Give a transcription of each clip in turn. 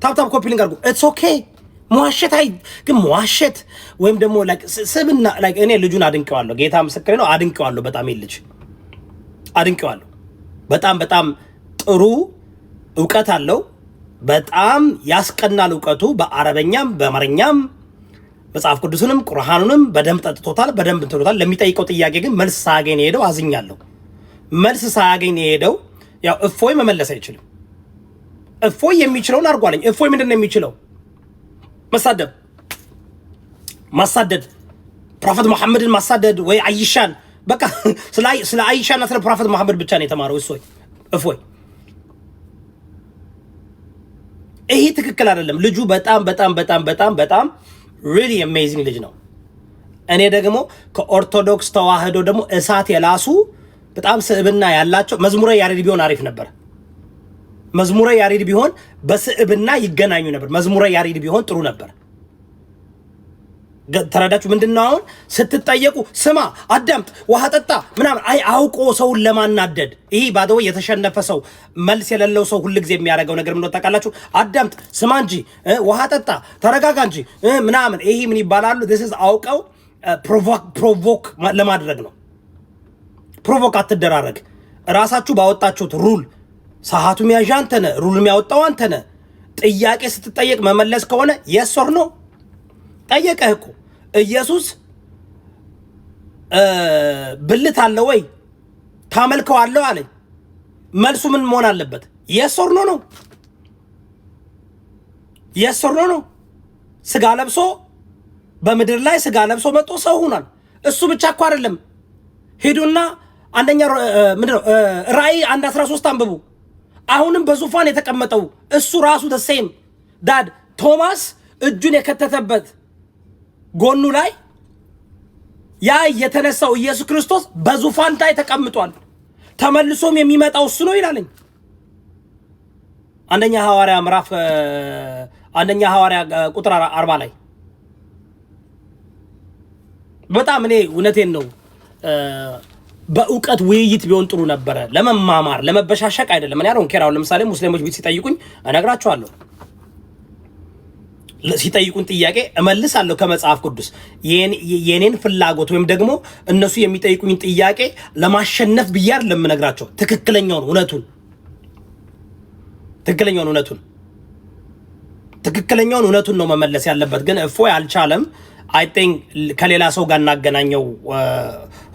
Tap tap copy link አድርጉ። It's okay መዋሸት። አይ ግን መዋሸት ወይም ደግሞ like ስብና like እኔ ልጁን አድንቀዋለሁ። ጌታ ምስክሬ ነው፣ አድንቀዋለሁ። በጣም ልጅ አድንቀዋለሁ። በጣም በጣም ጥሩ እውቀት አለው። በጣም ያስቀናል እውቀቱ። በአረበኛም በአማርኛም መጽሐፍ ቅዱስንም ቁርአኑንም በደንብ ጠጥቶታል፣ በደንብ እንትኖታል። ለሚጠይቀው ጥያቄ ግን መልስ ሳያገኝ የሄደው አዝኛለሁ። መልስ ሳያገኝ የሄደው ያው እፎይ መመለስ አይችልም። እፎይ የሚችለውን አድርጓለኝ። እፎይ ምንድን ነው የሚችለው? መሳደብ፣ ማሳደድ፣ Prophet መሐመድን ማሳደድ ወይ አይሻን፣ በቃ ስለ አይሻና ስለ Prophet መሐመድ ብቻ ነው የተማረው እፎይ እፎይ። ይሄ ትክክል አይደለም። ልጁ በጣም በጣም በጣም በጣም በጣም really amazing ልጅ ነው። እኔ ደግሞ ከኦርቶዶክስ ተዋህዶ ደግሞ እሳት የላሱ በጣም ስዕብና ያላቸው መዝሙረ ያሬድ ቢሆን አሪፍ ነበር። መዝሙረ ያሬድ ቢሆን በስዕብና ይገናኙ ነበር። መዝሙረ ያሬድ ቢሆን ጥሩ ነበር። ተረዳችሁ? ምንድነው አሁን ስትጠየቁ ስማ፣ አዳምጥ፣ ውሃ ጠጣ ምናምን፣ አይ አውቆ ሰውን ለማናደድ። ይሄ by the way የተሸነፈ ሰው፣ መልስ የሌለው ሰው ሁልጊዜ የሚያደርገው ነገር ምንድነው ታውቃላችሁ? አዳምጥ፣ ስማ እንጂ፣ ውሃ ጠጣ፣ ተረጋጋ እንጂ ምናምን። ይሄ ምን ይባላሉ? This is አውቀው provoke ለማድረግ ነው። Provoke አትደራረግ። እራሳችሁ ባወጣችሁት rule ሰዓቱ ሚያዣ አንተ ነህ፣ rule የሚያወጣው አንተ ነህ። ጥያቄ ስትጠየቅ መመለስ ከሆነ yes or no። ጠየቀህ እኮ፣ ኢየሱስ ብልት አለ ወይ ታመልከዋለሁ አለኝ። መልሱ ምን መሆን አለበት? Yes or no ነው። Yes or no ነው። ስጋ ለብሶ በምድር ላይ ስጋ ለብሶ መጥቶ ሰው ሆኗል። እሱ ብቻ እኮ አይደለም። ሂዱና አንደኛ ምንድን ነው ራእይ 1:13 አንብቡ። አሁንም በዙፋን የተቀመጠው እሱ ራሱ the same that ቶማስ እጁን የከተተበት ጎኑ ላይ ያ የተነሳው ኢየሱስ ክርስቶስ በዙፋን ላይ ተቀምጧል። ተመልሶም የሚመጣው እሱ ነው ይላለኝ። አንደኛ ሐዋርያ ምዕራፍ አንደኛ ሐዋርያ ቁጥር 40 ላይ። በጣም እኔ እውነቴን ነው፣ በእውቀት ውይይት ቢሆን ጥሩ ነበረ። ለመማማር ለመበሻሸቅ አይደለም። እኔ I don't care። አሁን ለምሳሌ ሙስሊሞች ቤት ሲጠይቁኝ እነግራቸዋለሁ። ሲጠይቁን ጥያቄ እመልሳለሁ ከመጽሐፍ ቅዱስ። የኔን ፍላጎት ወይም ደግሞ እነሱ የሚጠይቁኝ ጥያቄ ለማሸነፍ ብዬ አይደለም የምነግራቸው። ትክክለኛውን እውነቱን ነው መመለስ ያለበት። ግን እፎይ አልቻለም። I think ከሌላ ሰው ጋር እናገናኘው።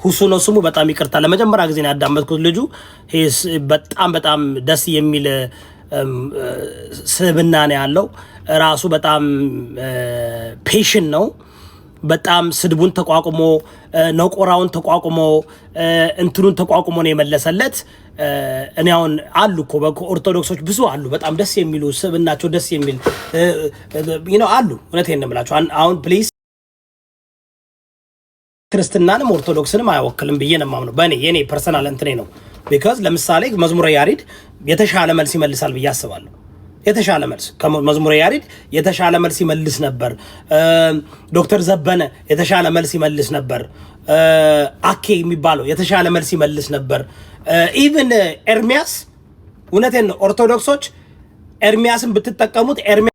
ሁሱ ነው ስሙ። በጣም ይቅርታ፣ ለመጀመሪያ ጊዜ ነው ያዳመጥኩት። ልጁ በጣም በጣም ደስ የሚል ስብዕና ነው ያለው። ራሱ በጣም patient ነው። በጣም ስድቡን ተቋቁሞ፣ ነቆራውን ተቋቁሞ፣ እንትኑን ተቋቁሞ ነው የመለሰለት። እኔ አሁን አሉ እኮ ኦርቶዶክሶች ብዙ አሉ፣ በጣም ደስ የሚሉ፣ ስብዕናቸው ደስ የሚል አሉ። እውነቴን ነው የምላቸው። አሁን please ክርስትናንም ኦርቶዶክስንም አይወክልም ብዬ ነው የማምነው። በእኔ የኔ personal እንትኔ ነው። Because ለምሳሌ መዝሙረ ያሬድ የተሻለ መልስ ይመልሳል ብዬ አስባለሁ። የተሻለ መልስ ከመዝሙረ ያሬድ የተሻለ መልስ ይመልስ ነበር። ዶክተር ዘበነ የተሻለ መልስ ይመልስ ነበር። አኬ የሚባለው የተሻለ መልስ ይመልስ ነበር። Even ኤርሚያስ፣ እውነቴን ነው፣ ኦርቶዶክሶች ኤርሚያስን ብትጠቀሙት ኤርሚያስ